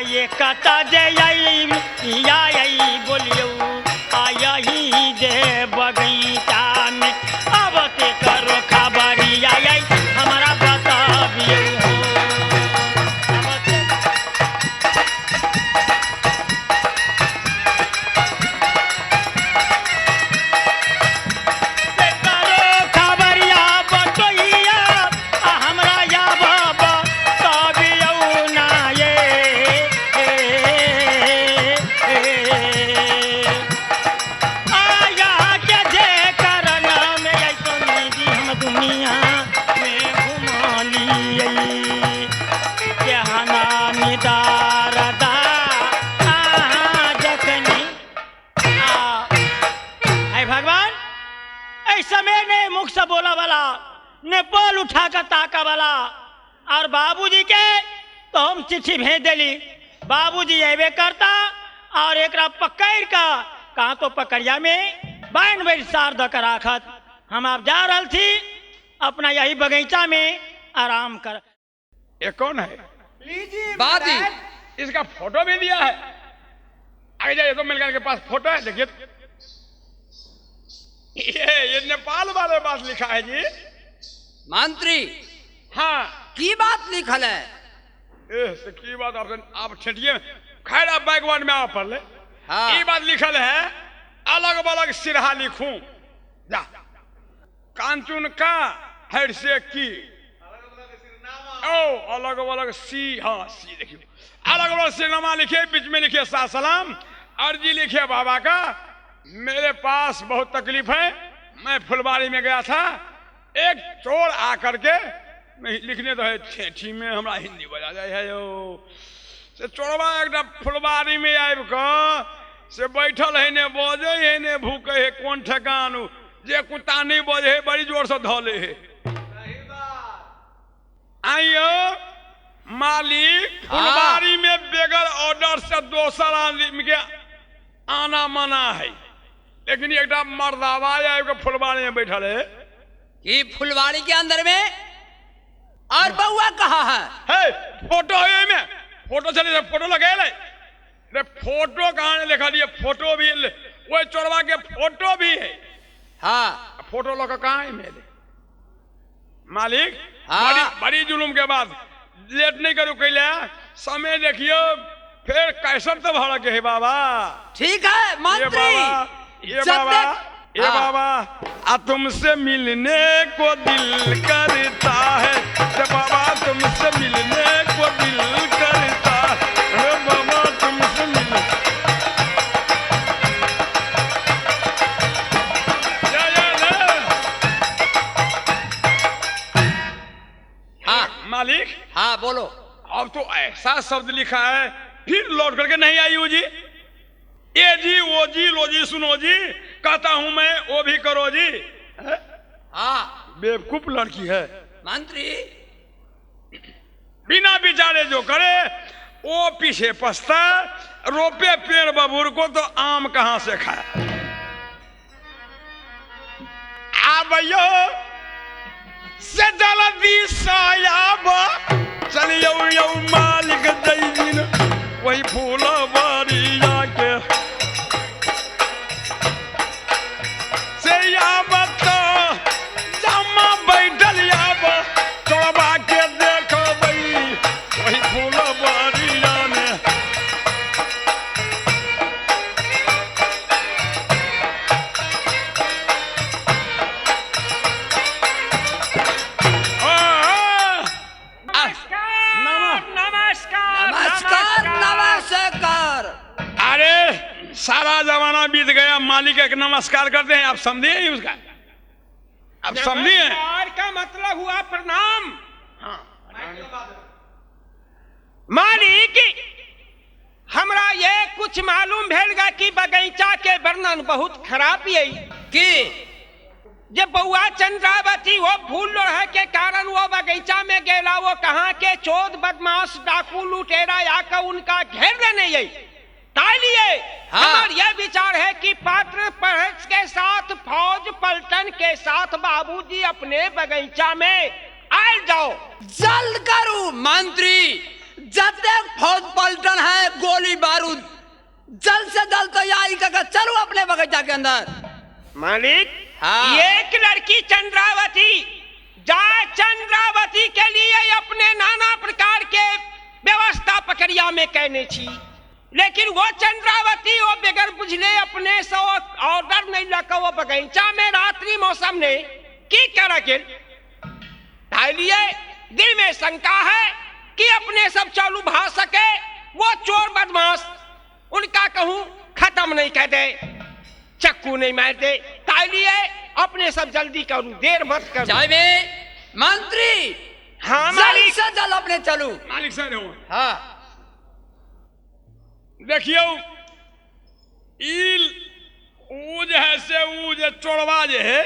ये कता जे आई आई बोलियो आया ही जे बगीचा में अब ते करो खबरी आई हमारा बताबियो हो। अब ते करो खबरिया बटोहिया आ हमरा या बाबा तबियौ ना ये आया के जे करन में आई सुनी जी हम दुनिया में घुमा लियै केहना निदारदा आहा जखनी आ हे भगवान, ऐ समय ने मुख से बोला वाला ने पोल उठा कर ताका वाला और बाबूजी के तो हम चिट्ठी भेज देली। बाबूजी अबे करता और एकरा पकड़ का कहाँ तो पकड़िया में बाइन बैठ सार द कर राखत। हम आप जा रहल थी अपना यही बगीचा में आराम कर। ये कौन है? लीजिए बादी। महाराज। इसका फोटो भी दिया है। आगे जाइए तो मिलकर के पास फोटो है, देखिए ये नेपाल वाले बात लिखा है जी। मंत्री हाँ की बात लिखल है? ए, से की बात आप छठिए खैर आप बैकवर्ड में आप पढ़ ले। हाँ। ये बात लिखल है अलग अलग सिरहा लिखूं जा कांचुन का हर से की ओ अलग अलग सी, हाँ सी देखियो अलग अलग सिरमा लिखे, बीच में लिखे सा सलाम अर्जी लिखे बाबा का मेरे पास बहुत तकलीफ है, मैं फुलवारी में गया था एक चोर आकर के नहीं लिखने तो है ठेठी में हमरा हिंदी बजा जाए है यो से चोरवा एक फुलवारी में आबि कऽ से बैठल है ने बजै है ने भूकै है कोन ठेकान जे कुत्ता नहीं बजै है बड़ी जोर से धऽ लै है। आइयो मालिक फुलवारी में बगैर ऑर्डर से दोसर आदमी के आना मना है, लेकिन एक मर्दावा आबि कऽ फुलवारी में बैठल है। की फुलवाड़ी के अंदर में और बउआ कहाँ है? है फोटो है एमे फोटो चले फोटो लगे रे फोटो कहाँ लिखल ये फोटो भी वही चोरवा के फोटो भी है। हाँ फोटो लऽ कऽ कहाँ एमे मालिक? हाँ। बड़ी बड़ी जुलूम के बाद लेट नहीं करू कैले समय देखियो फिर कैसन तो भड़ के है बाबा। ठीक है ये मंत्री बाबा ये जब बाबा तक- ये हाँ। बाबा आ तुमसे मिलने को दिल करता है रे बाबा तुमसे मिलने को दिल करता है रे बाबा तुमसे मिल या, या, या। हाँ मालिक हाँ बोलो। अब तो ऐसा शब्द लिखा है फिर लौट करके नहीं आई हो जी। ए जी ओ जी लो जी सुनो जी कहता हूं मैं वो भी करो जी। हाँ बेवकूफ लड़की है। मंत्री बिना विचारे जो करे वो पीछे पछता, रोपे पेड़ बबूर को तो आम कहां से खाए। आबयो से जल्दी सायाब चलियो यो मालिक जय दिन वही फूलवारिया के से आब तो जमा बैठल आब चोरबा के देखबै वही फूलवारिया में। आ, आ, नमस्कार नमस्कार नमस्कार नमस्कार। अरे सारा जमाना बीत गया मालिक एक नमस्कार करते हैं आप समझिए ही उसका आप समझिए। नमस्कार का मतलब हुआ प्रणाम। मालिक हमरा ये कुछ मालूम भेल गा कि बगीचा के वर्णन बहुत खराब यही की जे बउआ चंद्रावती वो फूल लोढ़े के कारण वो बगीचा में गेला, वो कहाँ के चोद बदमाश डाकू लुटेरा आकर उनका घेर लेने यही तालिए। हाँ। हमार यह विचार है कि पात्र पहच के साथ फौज पलटन के साथ बाबूजी अपने बगीचा में आए जाओ। जल्द करू मंत्री, जब तक फौज पलटन है गोली बारूद जल्द से जल्द तैयारी करके चलो अपने बगीचा के अंदर। मालिक हाँ। एक लड़की चंद्रावती जा चंद्रावती के लिए अपने नाना प्रकार के व्यवस्था प्रक्रिया में कहने छी, लेकिन वो चंद्रावती वो बगैर बुझले अपने से ऑर्डर नहीं लगा वो बगीचा में रात्रि मौसम ने की कर गेल। लिए दिल में शंका है कि अपने सब चालू भा सके वो चोर बदमाश उनका कहूं खत्म नहीं कर दे, चक्कू नहीं मार दे। लिए अपने सब जल्दी करूं, देर मत करो। जावे मंत्री। हाँ मालिक। जल्द से जल्द अपने चलू। मालिक साहब। हाँ देखियो ऊ जे है से ऊ जे चोरवा जे है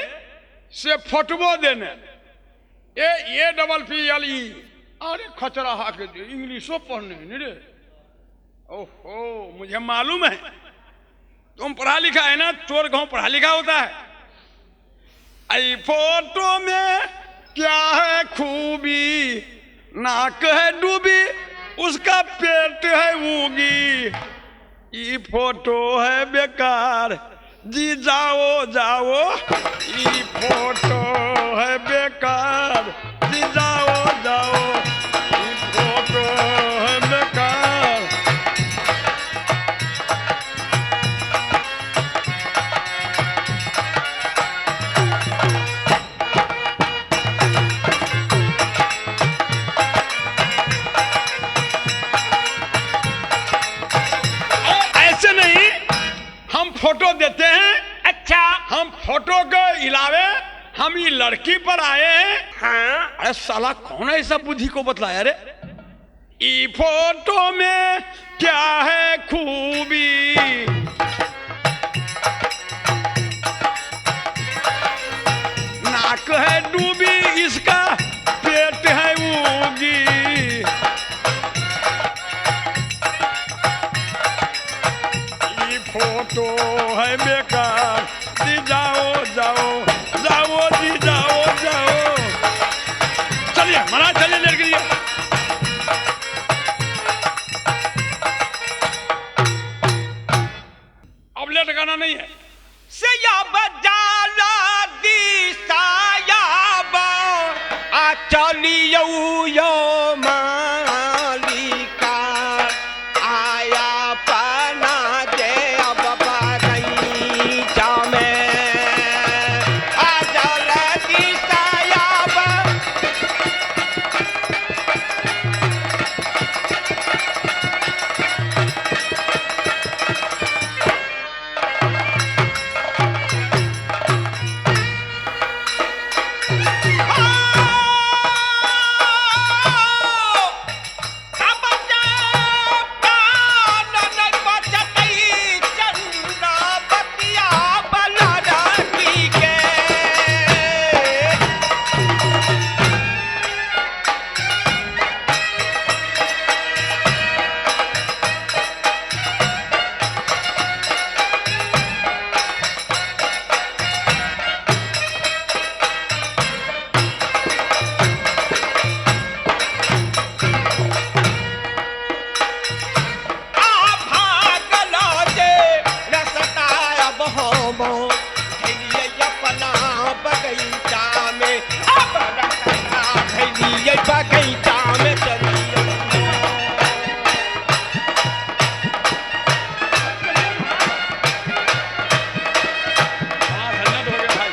से फोटबो देने A double P L E. अरे खचरा के इंग्लिशो पढ़ने नहीं रे। ओहो मुझे मालूम है तुम पढ़ा लिखा है ना, चोर गाँव पढ़ा लिखा होता है। आई फोटो में क्या है खूबी, नाक है डूबी उसका पेट है उगी, ई फोटो है बेकार जी जाओ जाओ, ई फोटो है बेकार जी जाओ जाओ, ई फोटो है बेकार। ऐसे नहीं हम फोटो देते हैं। अच्छा हम फोटो के अलावे हम ये लड़की पर आए हैं। हाँ अरे साला कौन है ऐसा बुद्धि को बतलाया रे। ई फोटो में क्या है खूबी, नाक है डूबी इसका पेट है उगी, ई फोटो है बेकार जी जाओ जाओ जाओ जी जाओ जाओ। चलिए महाराज चलिए लड़की लिए। अब लेट गाना नहीं है। सया बजाला दिसाया बा आ चलियो यो मालिका आया पाना दे अब बगीचा में आ चल दिसाया बा। बगीचा में चलिए। हाँ धन्यवाद हो गया भाई।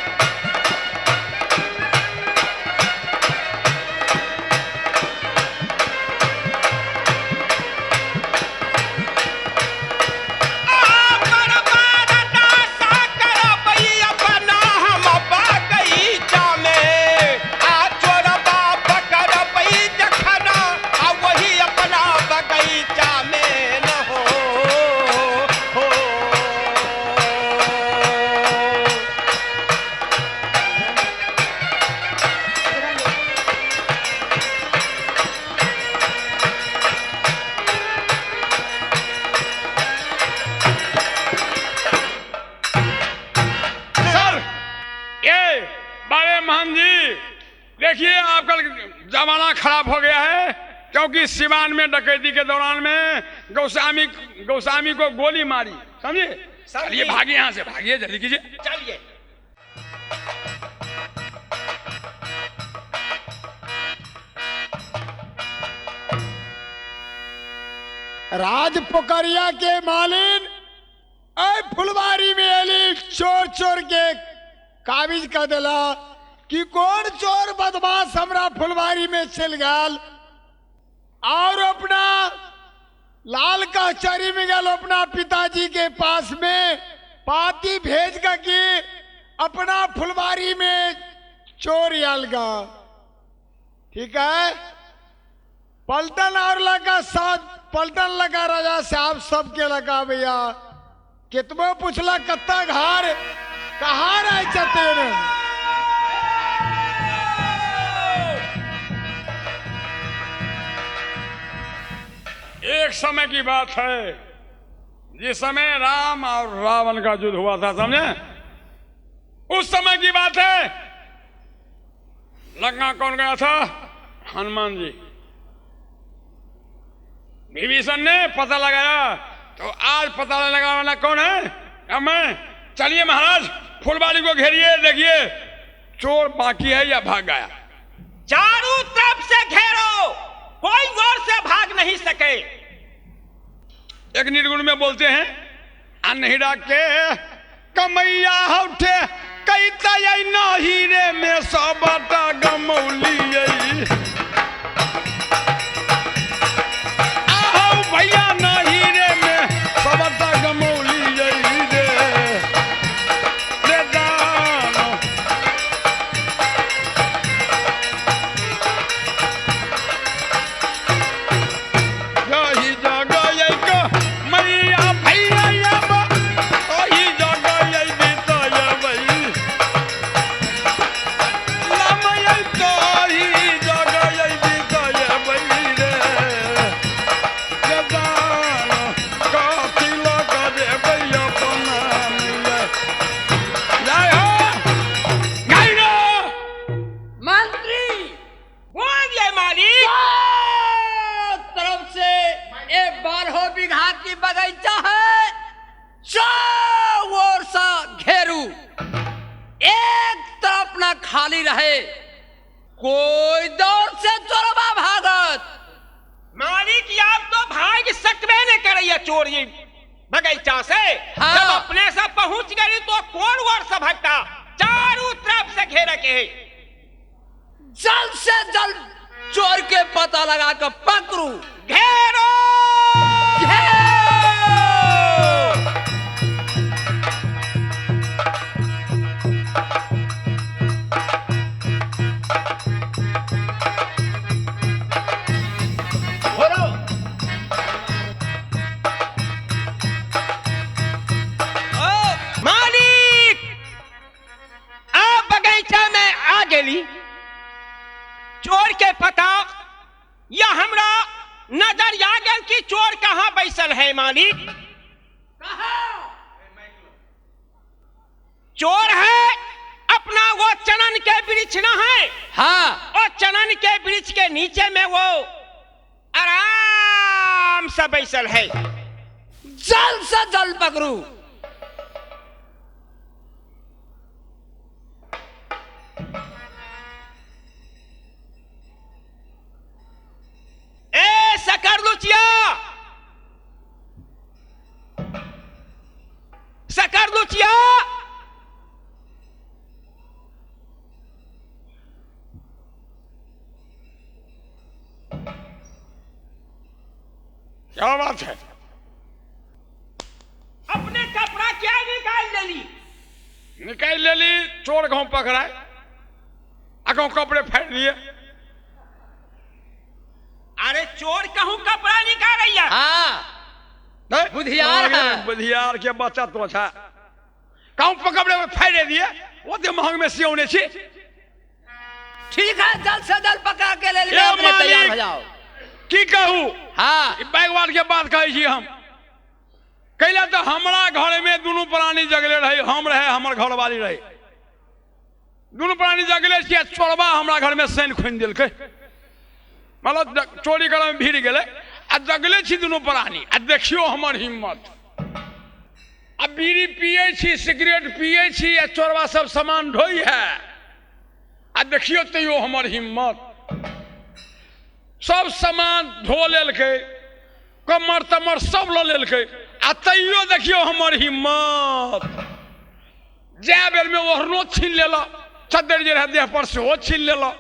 सर ये बाबे मोहन जी देखिए आपका जमाना खराब हो गया है। क्योंकि सिवान में डकैती के दौरान में गौस्वामी गौस्वामी को गोली मारी, समझे? चलिए भागिए यहाँ से, भागिए जल्दी कीजिए। चलिए। राज पोखरिया के मालिन ऐ फुलवारी में अली चोर चोर के काबिज कर दिला कि कौन चोर बदमाश हमरा फुलवारी में चल गल और अपना लाल कचहरी में गल अपना पिताजी के पास में पाती भेज का कि अपना फुलवारी में चोर आल गा। ठीक है, पलटन और लगा साथ पलटन लगा राजा साहब सबके लगा भैया कितबो पूछला कत्ता घर कहाँ रह चते। एक समय की बात है, जिस समय राम और रावण का युद्ध हुआ था, समझे? उस समय की बात है। लंका कौन गया था? हनुमान जी। विभीषण ने पता लगाया, तो आज पता लगाने वाला कौन है? अब मैं। चलिए महाराज फुलवारी को घेरिए, देखिए चोर बाकी है या भाग गया। चारों तरफ से घेरो, कोई गौर से भाग नहीं सके। एक निर्गुण में बोलते हैं, अनहिरा के कमैया उठे कई तय नहीं रे में सबटा गमौली आहो भैया नहीं रे में सबटा गमौली रे रे दानो। यही जगह एक मैया भैया अब ओही जगह यही बीतयबई लमयै तोही जगह यही बीतयबई रे रे दानो कथी लऽ कऽ जेबै अपना मिले। जय हो गाइरो। मंत्री बोलिए मालिक। चारों तरफ से एक 12 बीघा की बगीचा है, चारों ओर से घेरू, एक तरफ ना खाली रहे, कोई दौर से चोरबा भागत। मालिक आप तो भाग सकबे नहीं करैया चोर ये बगीचा से। हाँ। जब अपने से पहुंच गई तो कौन और से भागता, चारों तरफ से घेरा के है। जल्द से जल्द चोर के पता लगा कर पकड़ू। घेरो। घेरो। मालिक आप बगीचा में आ गेली, चोर के पता या हमरा नजर आ गेल कि चोर कहाँ बैसल है। मालिक चोर है अपना वो चनन के वृक्ष ना है। हाँ, और चनन के वृक्ष के नीचे में वो आराम से बैसल है। जल्द से जल्द पकड़ू। ए सकर लुचिया, सकर लुचिया, क्या बात है? अपने कपड़ा क्या निकाल लेली? निकाल लेली, चोर कहूँ पकड़ाए आ कहूँ कपड़े फाड़ लिए। अरे चोर कहूँ कपड़ा निकाल रही है। हाँ, नहीं? बुधियार है। बुधियार के बच्चा तो अच्छा कहूँ कपड़े फाड़े दिए, ओते महंग में सियौने छी। ठीक है, जल्द से जल्द पकड़ के ले लिया, ए अपने तैयार हो मालिक। जाओ। की कहू, हाँ, ई बैगवार के बात कहै छी हम। कैला तऽ हमरा घर में दुनू प्राणी जगले रहे, हम रहे हमर घरवाली रहे, दुनू प्राणी जगले छियै, चोरबा हमरा घर में सैन खोनि देलकै। मतलब चोरी करऽ मे भीड़ गेलै आ जगले छी दुनू प्राणी आ देखियौ हमर हिम्मत। आ बीड़ी पियै छी, सिगरेट पियै छी आ चोरबा सब सामान ढोइ है आ देखियौ तैयो हमर हिम्मत। सब सामान धो लेलकै, कमर तमर सब लऽ लेलकै आ तैयो देखियौ हमर हिम्मत। जाय बेरमे ओढ़नो छीन लेलक, चद्दर जे रहै देह पर सेहो छीन लेलक,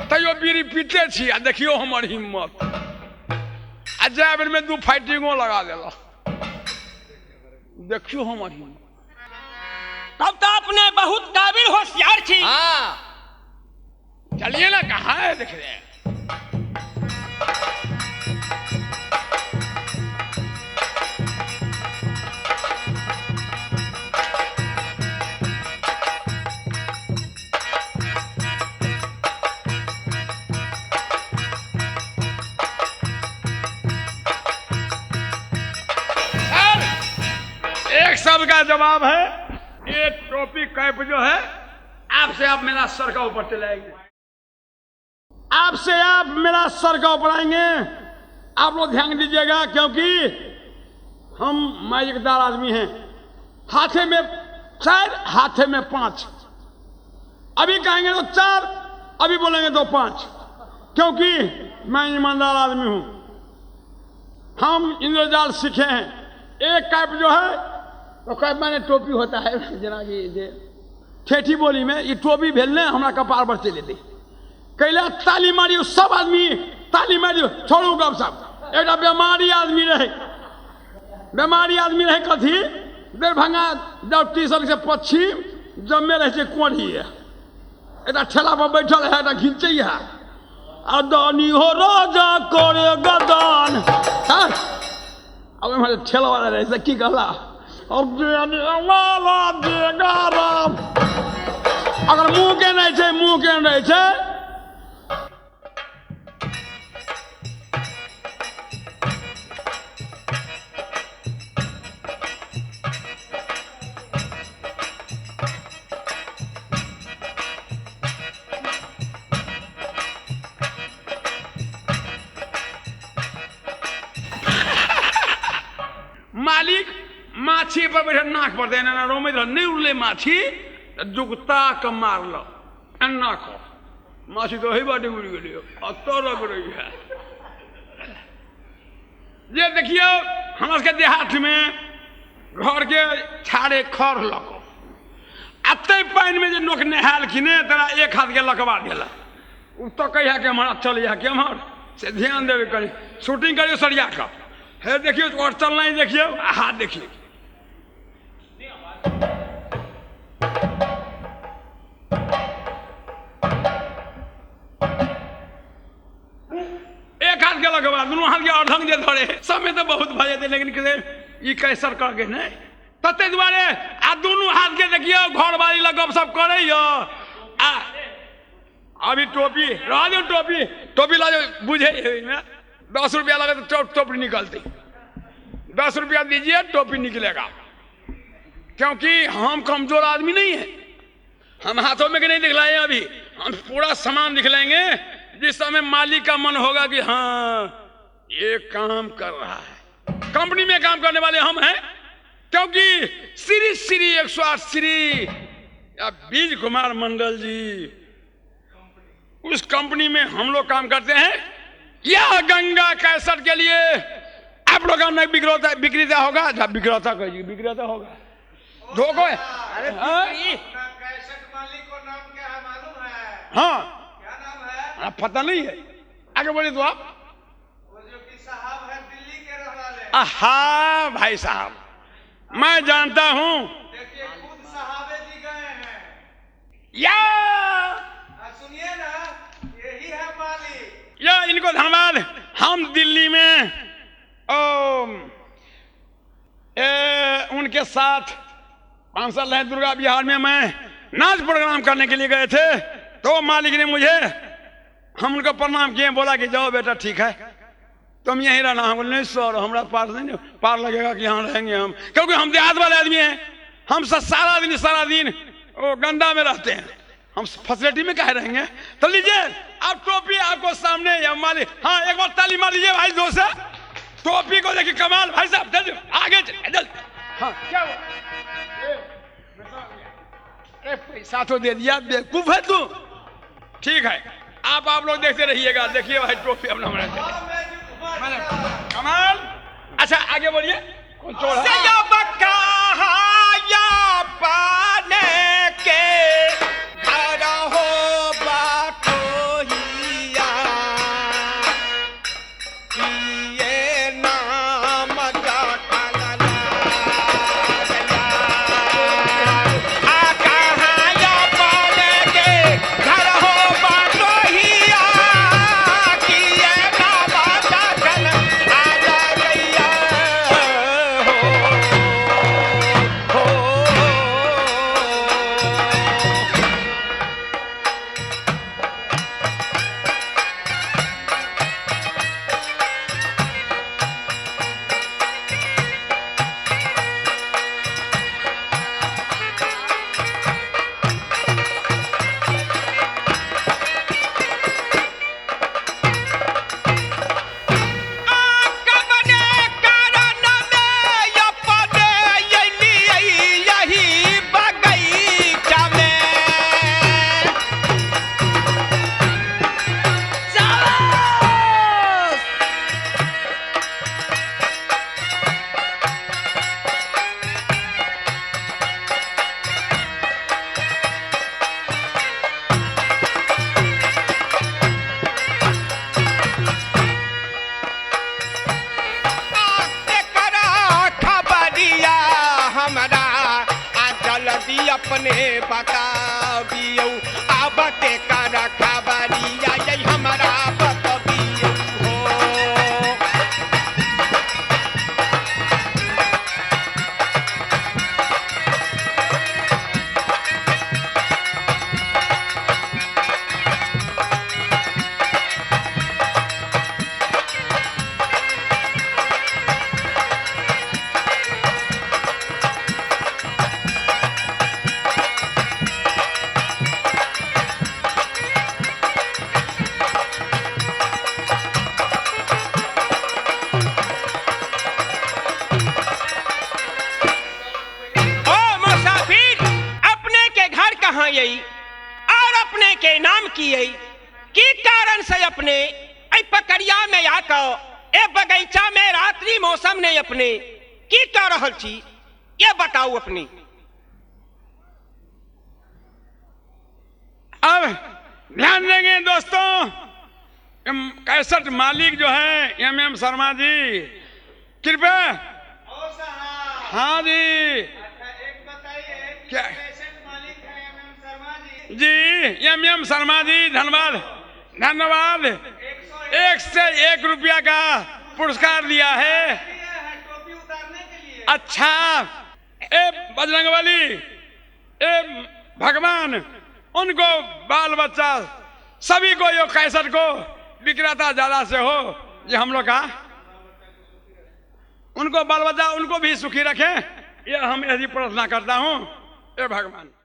तैयो बीड़ी पीते छी आ देखियौ हमर हिम्मत। आ जाय बेरमे 2 फाइटिंगो लगा देलक, देखियौ हमर हिम्मत। तब तो अपने बहुत काबिल होशियार छी। हाँ चलिए ना, कहाँ है देख रहे हैं। सर, एक शब्द का जवाब है, ये टोपी कैप जो है आपसे आप मेरा सर का ऊपर चले आएंगे, आपसे आप मेरा सर का ऊपर आएंगे। आप लोग ध्यान दीजिएगा क्योंकि हम मैजिकदार आदमी हैं। हाथे में 4, हाथे में 5, अभी कहेंगे तो 4, अभी बोलेंगे तो 5, क्योंकि मैं ईमानदार आदमी हूं। हम इंद्रजाल सीखे हैं। एक कैप जो है तो कैप माने टोपी होता है, जना कि जे ठेठी बोली में ये टोपी भेल ने हमरा कपार पर चलि एतै। कैला ताली मारियो, सब आदमी ताली मारियो, छोड़ू गप सब। एकटा बेमारी आदमी रहे, बेमारी आदमी रहे कथी, दरभंगा जाउ स्टेशन से पश्चिम जमे रहे छै कोढ़ी, एकटा ठेला पर बैठल है, एकटा घिंचै है आ दानी हो राजा करे गदान। हाँ अब एम्हर ठेला वाला रहे से की कहला, अब वाला देगा राम। अगर मुँह के नहीं छै, मुँह के रहै छै। मालिक माछी पर बैठल नाक पर एना एना रोमैत रहल, नहि उड़लै माछी तऽ जुगता के मारलक एना कऽ, माछी तऽ ओहि बाटे उड़ि गेलै, अतऽ रगड़ै है। जे देखियौ हमरा सबके देहातमे घरके छाड़े खर लऽ कऽ आ ताहि पानिमे जे लोक नहायल कि नहि, तोरा एक हाथके लकवा देलक, ओ तकै है कि एम्हर चलै है कि एम्हर, से ध्यान देबै करी। शूटिंग करियौ सरिया कऽ, हे देखियौ और चलना ही देखियौ आ हाथ देखियौ। एक हाथ के लगवा, दुनू हाथ के अर्धंग जे धरे, सबमे तऽ बहुत भऽ जेतै, लेकिन ई कैसर कह के नहि तते दुआरे आ दुनू हाथ के देखियौ घरवाली लग गपशप करैया। आ अभी टोपी रह दियौ, टोपी टोपी लऽ जाउ, बुझै ओहिमे 10 रुपया लगे तो टोपी निकलती, 10 रुपया दीजिए टोपी निकलेगा। क्योंकि हम कमजोर आदमी नहीं है, हम हाथों में के नहीं दिखलाए अभी, हम पूरा सामान दिखलाएंगे जिस समय मालिक का मन होगा कि हाँ ये काम कर रहा है। कंपनी में काम करने वाले हम हैं, क्योंकि श्री श्री 108 श्री बीज कुमार मंडल जी, उस कंपनी में हम लोग काम करते हैं। यह गंगा कैसेट के लिए आप लोग का नहीं बिक्रेता विक्रेता होगा, जब विक्रेता कहिए विक्रेता होगा धोखो है। अरे कैसेट मालिक को नाम क्या है मालूम है? हाँ क्या नाम है? हाँ, पता नहीं है, आगे बोलिए तो आप। वो जो कि साहब है दिल्ली के रहने वाले। आहा भाई साहब मैं जानता हूँ, देखिए खुद साहबे जी गए हैं। या सुनिए ना, यही है मालिक। या इनको धन्यवाद। हम दिल्ली में उनके साथ 5 साल रहे दुर्गा बिहार में, मैं नाच प्रोग्राम करने के लिए गए थे, तो मालिक ने मुझे, हम उनको प्रणाम किए, बोला कि जाओ बेटा ठीक है तुम यहीं रहना। हम बोले नहीं सर हमारा पार नहीं पार लगेगा कि यहाँ रहेंगे हम, क्योंकि हम देहात वाले आदमी हैं, हम सब सारा दिन वो गंदा में रहते हैं, हम फैसिलिटी में काहे रहेंगे। तो लीजिए आप टोपी आपको सामने है मालिक। हाँ एक बार ताली मार लीजिए भाई जोर से, टोपी को देखिए कमाल भाई साहब, जल्दी आगे जल्दी। हाँ क्या हुआ? अरे पैसा तो दे दिया, बेवकूफ है तू। ठीक है आप लोग देखते रहिएगा। देखिए भाई टोपी अपना कमाल। अच्छा आगे बोलिए, कौन चोर है? अपने बताबियो आबते कर खबरिया यही हमारा बतबियो हो। और अपने के नाम की की कारण से अपने ऐ पकड़िया में आकर ए बगीचा में रात्रि मौसम ने अपने की कर रहल छी, ये बताऊ अपने। अब ध्यान देंगे दोस्तों, कैसेट मालिक जो है एम एम शर्मा जी, कृपया। हाँ जी क्या जी, एम एम शर्मा जी धन्यवाद धन्यवाद, 1 से 1 रुपया का पुरस्कार दिया है। टोपी उतारने के लिए। अच्छा ए बजरंगबली, ए भगवान, उनको बाल बच्चा सभी को यो कैसेट को विक्रेता ज्यादा से हो ये हम लोग का, उनको बाल बच्चा उनको भी सुखी रखें, ये हम यही प्रार्थना करता हूँ। ए भगवान।